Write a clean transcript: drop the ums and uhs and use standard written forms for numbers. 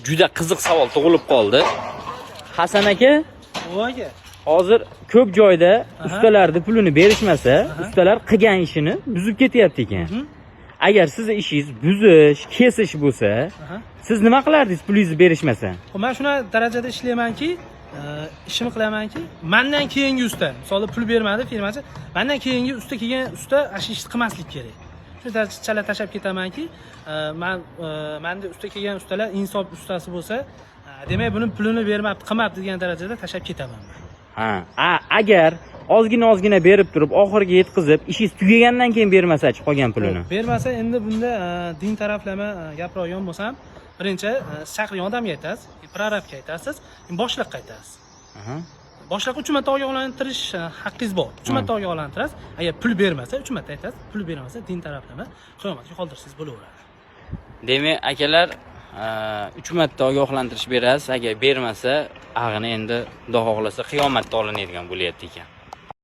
Juda qiziq savol tug'ilib qoldi. Hasan aka, Voy aka. Hozir ko'p joyda ustalarni pulini berishmasa, ustalar qilgan ishini buzib ketyapti ekan. Agar sizni ishingiz buzish, kesish bo'lsa, siz nima qilardingiz pulingizni berishmasa? Xo'p, man shuna darajada ishlaymanki, ishimni qilamanki, mandan keyingi usta, misol pul bermadi firmachi, mandan keyingi usta kelgan usta ana shu ishni qilmaslik kerak. Shu darajada chala tashlab ketamanki, man manda usta kelgan ustalar insof ustasi bo'lsa, demak, buni pulini bermabdi, qilmabdi degan darajada tashlab ketaman man. Ha, agar ozgina ozgina berib turib, oxiriga yetkazib, ishingiz tugagandan keyin bermasachi qolgan pulini? Xo'p, bermasa, endi bunda din taraflama gapiradigan bo'lsam, birinchi chaqirgan odamga aytasiz, prorabga aytasiz, boshliqqa aytasiz. Boshliqqa uch marta ogohlantirish haqqingiz bor. Uch marta ogohlantirasiz. Agar pul bermasa, uch marta aytasiz, pul bermasa, din taraflama qiyomatga qoldirsangiz bo'laveradi. Demak, akalar, uch marta ogohlantirish berasiz, agar bermasa, ag'ini endi, xudo xohlasa, qiyomatda olinadigan bo'lyapti ekan.